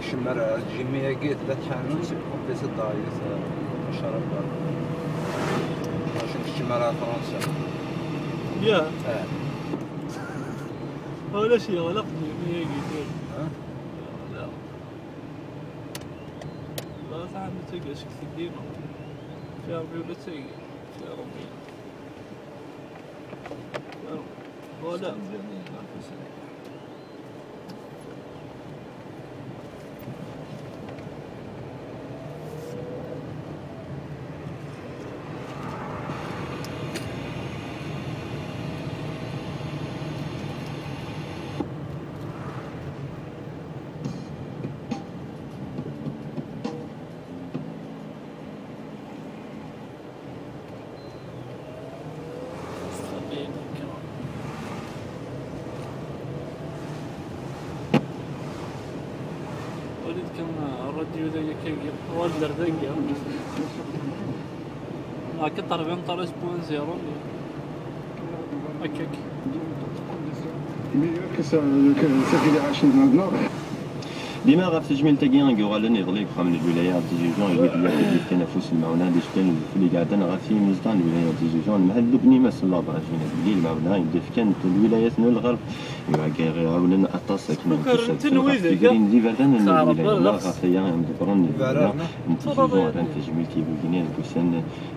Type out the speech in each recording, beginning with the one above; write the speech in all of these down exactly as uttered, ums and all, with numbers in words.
Kcem ar Jimmy-agi, tella tḥanut, uqbel tedda yiwet, eh, ccrab, eh, bac nekcem ar Fransa. Ya. Eh. Ulac yeɣleq Jimmy-agi. Ha? Yeɣleq. La, tɛanut-agi, acu k-teddi? Fiɣ mi ula d tagi. Fiɣ mi. Voilà. وليد كان الراديو ذاك كي غير ولا ذاك. هاكا تربية نطلع بوان زيرو. هكاك. Mais que ça, que ça fait des rachis maintenant. Dima ɣef tejmilt-agi i yuɣalen iḍelli deg uxxam n lwilaya n Tizi Uzzu, i wid i yefkan afus n lmeɛna d isefkan n udfel i iɛeddan ɣef yimezdaɣ n lwilaya n Tizi Uzzu, nemhel lebni mass n labrajin d lmeɛna i d-fkan lwilayat n lɣerb, i wagi iɛawnen aṭas akken ad ssarsen ɣef tgrin d iberdan n lwilaya. Ɣef waya, imḍebbren n lwilaya n Tizi Uzzu rran tajmilt i wigni deg ussan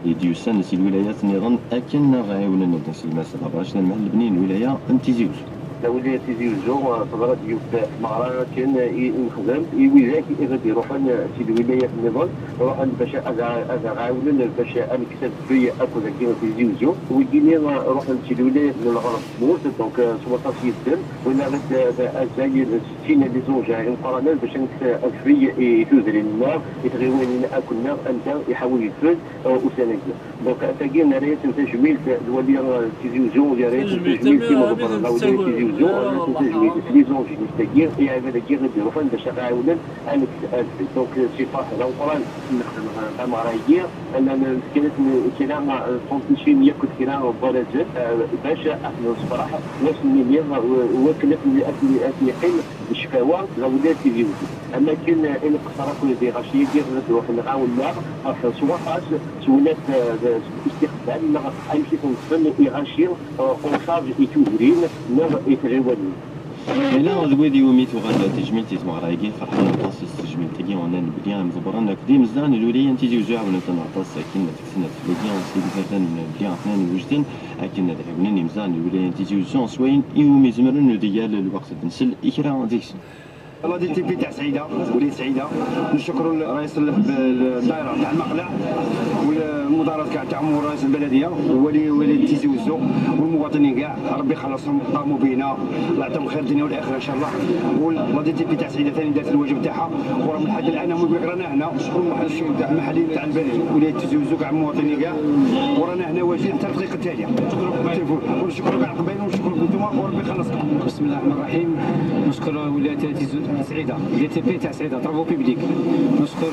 i d-yusan si lwilayat nniḍen akken ad ɣ-ɛiwnen ad nselmas tabṛact n lmeḥl lebni n lwilaya n Tizi Uzzu. Lwilaya n Tizi Uzzu, eh, teḍra-d yiwet tmeɣra akken i nexdem i widak i ɣ-d-iruḥen si lwilayat nniḍen, ruḥen bac ad, ad ɣ-ɛiwnen bac ad nekkes adfel akked agi n Tizi Uzzu. Wigini, eh, ruḥen si lwilayat n lɣerb n tmurt, donc, eh, s waṭas yid-sen, walaɣ-d, eh, azal n settin n les engins imeqqranen bac ad nekkes adfel i tudrin-nneɣ, i tɣiwanin akk-nneɣ, anda iḥawl udfel, eh, ussan-agi. Donc, tagi nerra-yasen tajmilt, lwali, eh, Tizi Uzzu, yerra-yasen tajmilt i imḍebbren n lwilaya n Tizi Uzzu, nerra-yasen tajmilt s les engins-agi, i ɛibad-agi i d-iruḥen bac ad ɣ-ɛiwnen ad nekkes adfel. Donc, eh, si ferḥ d ameqqran nexdem, eh, tameɣra-agi, ad nefk-asen kra, eh, n tfuntisin yakk d kra n warrazen, eh, bac ad ten-nessefreḥ, wass-nni, eh, wakken ad ten-, ad ten-, ad ten-yeqqim d ccfawa d lwilaya n Tizi Uzzu. Am akken, eh, i nqeṣṣer akk di lɣaci-agi, ad ruḥen ɣ-awen-nneɣ ɣef s waṭas, s wunat, eh, d istiqbal, neɣ amek i ten-ṭṭfen iɣaci, eh, en charge i tudrin neɣ i tɣiwanin. Ila d wid iwumi tuɣal tejmilt i tmeɣra-agi, ferḥen aṭas s tejmilt-agi, unan belli imḍebbren akked imezdaɣ n lwilaya n Tizi Uzzu ɛawnen-ten aṭas akken ad kksen adfel-agi s iberdan belli atnan wejden akken ad ɛiwnen imezdaɣ n lwilaya n Tizi Uzzu s wayen iwumi zemren, ad igal lweqt ad nsel i kra deg-sen. La D T P تاع سعيدة، وليد سعيدة، نشكروا رئيس ال-، ال-، الدائرة تاع المقلع والمدراء كاع تاعهم ورئيس البلدية وولي، ولي تيزي وزو والمواطنين كاع، ربي يخلصهم، قاموا بينا، الله يعطيهم خير الدنيا والآخرة إن شاء الله. وال-، la D T P تاع سعيدة ثاني دارت الواجب تاعها، ورغم الحد الآن هم يقول لك رانا هنا، نشكروا المحليين تاع المحليين تاع البلد، ولي تيزي وزو كاع المواطنين كاع، ورانا هنا واجدين حتى الدقيقة التالية. التليفون. ونشكروا كاع القبايل ونشكركم نتوما وربي يخلصكم. بسم الله الرحمن الرحيم. نشكر ولاية تيزي وزو سعيدة، D T P تاع سعيدة، travaux publics. نشكر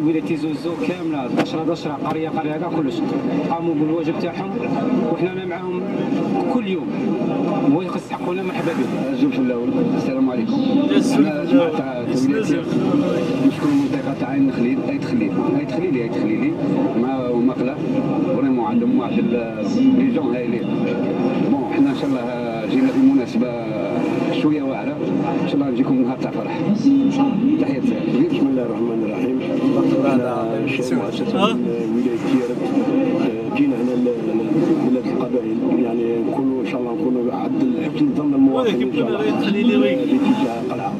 ولاية تيزي وزو كاملة، دشرة دشرة، قرية قرية، كاع كلش. قاموا بالواجب تاعهم وحنا معاهم كل يوم. ويخص حقنا، مرحبا بكم. الزول في الأول، السلام عليكم. أنا جماعة تاع ولاية تيزي وزو، نشكر المنطقة تاع عين الخليل، آيت خليل، آيت خليلي، آيت خليلي، مع ومقلة. Vraiment عندهم واحد ال-، les gens هايلين. Bon، حنا إن شاء الله جينا في مناسبة شوية واعرة، إن شاء الله نجيكم نهار تاع فرح. تحية. بسم الله الرحمن الرحيم. أنا شيخ مؤسسة من ولاية تيارت. آه، جينا هنا ل-، ل-، لبلاد القبائل، يعني نكونوا إن شاء الله نكونوا عند حسن ظن المواطنين إن شاء الله. باتجاه قلعة.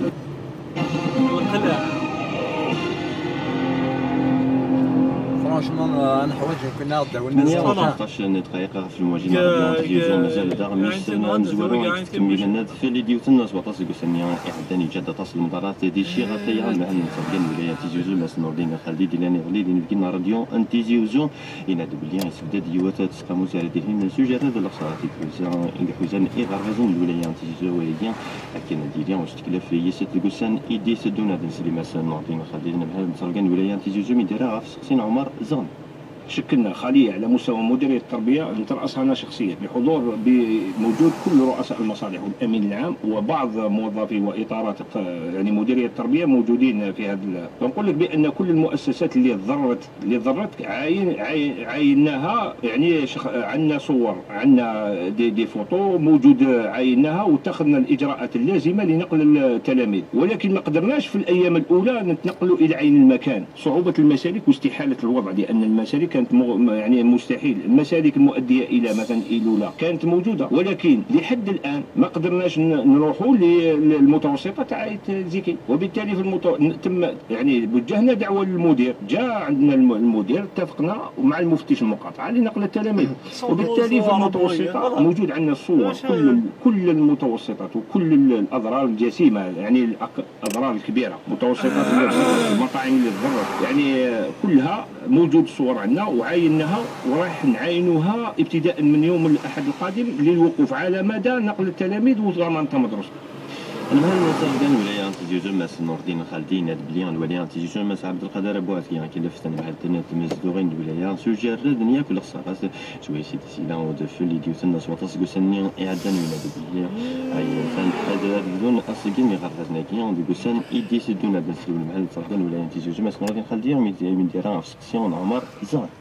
Franchement, euh, نحوج نكون ناخذ داون ثمانية وخمسطاش دقيقة في المواجهة. مازال داغ ميس نزورو يتكمل الناس في ليديو تناس وطاس قسمية إعدان إيجاد طاس المدارات دي شي غطية مع المصابين ولاية تيزي وزو، ناس نوردين خالدي ديلاني غلي دين فيكين راديو أن تيزي وزو. إن دبليا يسبدد يوتا تسقامو زيارة ديهين سوجارة دلخصارة تيكوزا إلى حوزان إغرغزون الولاية تيزي وزو ويجي. Akken ad yili usteklaf i yisat deg ussan i d-iteddun, ad nsel i Mass Nordin Xalil, anemhal n ttṛebga n lwilaya n Tizi Uzzu, mi d-yerra ɣef tseqsi n Ɛumar Zeɣni. شكلنا خلية على مستوى مديرية التربية، نترأسها أنا شخصيًا، بحضور، بموجود كل رؤساء المصالح والأمين العام وبعض موظفي وإطارات الت-، يعني مديرية التربية موجودين في هذا ال-، فنقول لك بأن كل المؤسسات اللي ضرت، اللي ضرت عاين-، عاين-، عايناها، يعني شخ-، عندنا صور، عندنا des, des photos موجود، عايناها واتخذنا الإجراءات اللازمة لنقل التلاميذ، ولكن ما قدرناش في الأيام الأولى نتنقلوا إلى عين المكان. صعوبة المسالك واستحالة الوضع، لأن المسالك كانت مغ-، يعني مستحيل. المسالك المؤدية إلى مثلًا إيلولا كانت موجودة، ولكن لحد الآن ما قدرناش ن-، نروحوا ل-، للمتوسطة تاع آيت زيكي، وبالتالي في المتو-، ن-، تم، يعني، وجهنا دعوة للمدير، جاء عندنا الم-، المدير، اتفقنا مع المفتش المقاطعة لنقل التلاميذ، وبالتالي في المتوسطة موجود عندنا الصور، كل ال-، كل المتوسطات وكل ال-، الأضرار الجسيمة، يعني، الأق-، الأضرار الكبيرة، متوسطات المطاعم اللي تضرر، يعني، آه، كلها موجود الصور عندنا وعايناها، ورايح نعاينوها ابتداء من يوم الأحد القادم للوقوف على مدى نقل التلاميذ وضمان تمدرس. Lmehal n uẓaɣgan n lwilaya n Tizi Uzzu, Mass Nurdin Xaldi, yenna-d belli lwali n Tizi Uzzu, Mass Ɛebdelqader Abu Ɛefya, ikellef tanebḥalt n tmezduɣin n lwilaya s ujerred n yakk lexṣarat swayes i d-yesla udfel i d-yewten s waṭas deg ussan-nni iɛeddan, yenna-d belli ay-, ad, ad bdun aṣeggem iɣerbazen-agi deg ussan i d-iteddun. Ad nsel lmehal n uẓaɣgan n lwilaya n Tizi Uzzu, Mass Nurdin Xaldi, mi d-, mi d-yerra ɣef usteqsi n Ɛmar Zahra.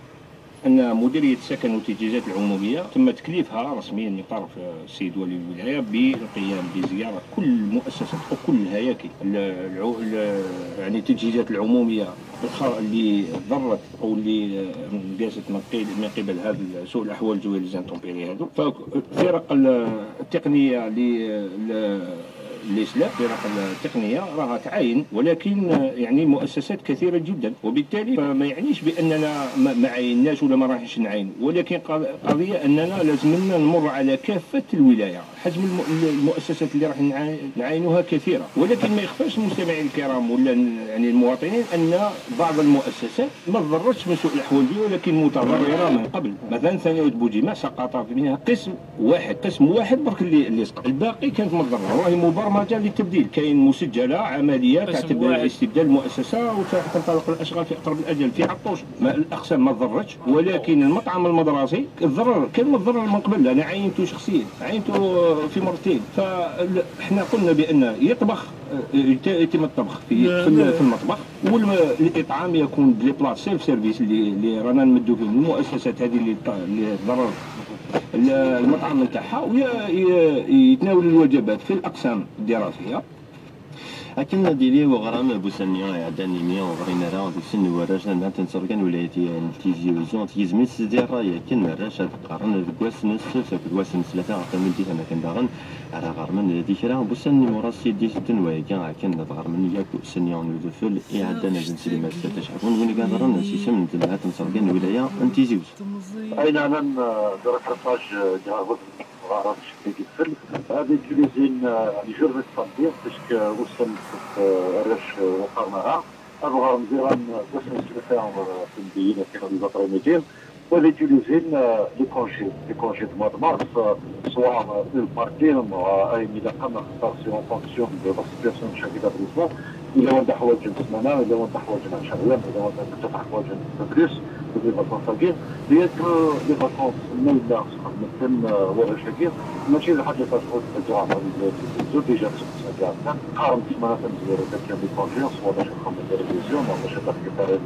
أن مديرية السكن والتجهيزات العمومية تم تكليفها رسميًا من طرف السيد والي الولاية بالقيام بزيارة كل المؤسسات وكل الهياكل، ال-، العو-، ال-، يعني التجهيزات العمومية الخ-، اللي ضرت أو اللي، آه، انقاست من قي-، من قبل هذا سوء الأحوال الجوية، les intempéries هذو. ففرق ال-، التقنية ل-، ل-، الإسلام، الفرق التقنية راها تعاين، ولكن، آه، يعني مؤسسات كثيرة جدًا، وبالتالي فما يعنيش بأننا ما، ما عايناش ولا ما راحش نعاين، ولكن قض-، قضية أننا لازمنا نمر على كافة الولاية. حجم الم-، المؤسسات اللي راح نعاي-، نعاينوها كثيرة، ولكن ما يخفاش المستمعين الكرام ولا ال-، يعني المواطنين أن بعض المؤسسات ما تضررتش من سوء الأحوال دي، ولكن متضررة من قبل. مثلًا ثانوية بوجيمع سقط منها قسم واحد، قسم واحد برك اللي، اللي سقط، الباقي كانت متضررة، وهي مبرمجة للتبديل. كاين مسجلة عملية تاع قسم تب-، واحد. استبدال المؤسسة وتنطلق الأشغال في أقرب الأجل. في عطوش ما الأقسام ما تضرتش، ولكن المطعم المدرسي الضرر كان متضرر من قبل. أنا عينته شخصيًا، عينته في مرتين. فحنا قلنا بأن يطبخ، يت-، يتم الطبخ في، في ال-، في المطبخ، والإطعام يكون des plats self service اللي، اللي رانا نمدوا فيه المؤسسات هذه اللي ط-، اللي ضرر ال-، المطعم نتاعها، ويتناول الوجبات في الأقسام الدراسية. Akken ad yili weɣram n wussan-nni iɛeddan imi ur ɣrin ara deg-sen warrac n At Nsergan, wilayat n Tizi Uzzu, tgezm-itt di ṛṛay akken arrac ad qqaren deg wass n ssebt akked wass n ttlata ɣer tameddit, am akken daɣen ara ɣermen di kra n wussan n imuras i d-iteddun, wayagi akken ad ɣermen yakk ussan-nni n udfel iɛeddan. Ad nsel i Mass Taceḥbun win i iḍerren s yisem n temhat n Nsergan n wilaya n Tizi Uzzu. Ayen ɛnan, euh, de rattrapage, euh, deg ɣer Ad utilisé, euh, les jours de samedi, puisque ussan n ssebt, euh, arrac, euh, ur qqaren ara. Ad ɣren diɣen, euh, deg wass n ttlata, euh, tameddit, akken d les après-midi. Ad utilisé, euh, les congés, les congés de mois de mars, euh, soit, euh, une partie, euh, ayen ilaqen, axaṭer c'est en fonction de la situation de chaque établissement. Yella wanda ḥwaǧen ssmana, yella wanda ḥwaǧen ɛecra yyam, yella wanda ḥwaǧen un peu plus, les vacances-agi. Bien que les vacances, ma yella sxedmen-ten, euh, warrac-agi, mačči d lḥaǧa tacɣult, déjà, déjà, déjà, qqaren ssmana tamezwarut akka, les congés, soit bac ad xedmen les révisions, neɣ bac ad récupérer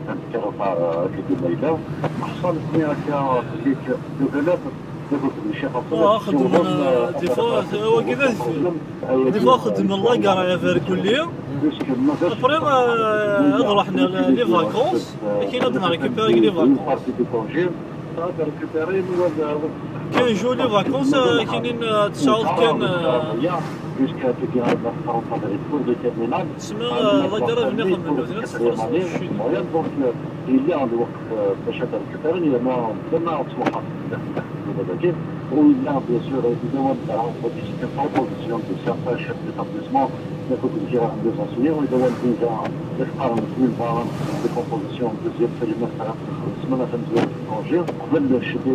un petit retard, euh, agi ma yella. Meḥṣan-nni akka, les, les élèves, Ah, xeddmen, euh, des fois, euh, wagi d adfel. Des fois xeddmen la gare à Verkuli. Après, euh, ad ruḥen les vacances. Akin ad nrécupérer les vacances. Quinze jours les vacances, euh, kinin, euh, tesɛuḍ kan, euh, تسمى، آه، la gare ad nxedmen. Donc, euh, il y a le, euh, باش هذا الكتاب، il y a ما، ما تصلحات. Voilà, bien sûr, il y a une proposition de certains chefs d'établissement, il y a des enseignants, il y a déjà des propositions de deuxième trimestre, ssmana tamezwarut n congés, قبل الشتاء.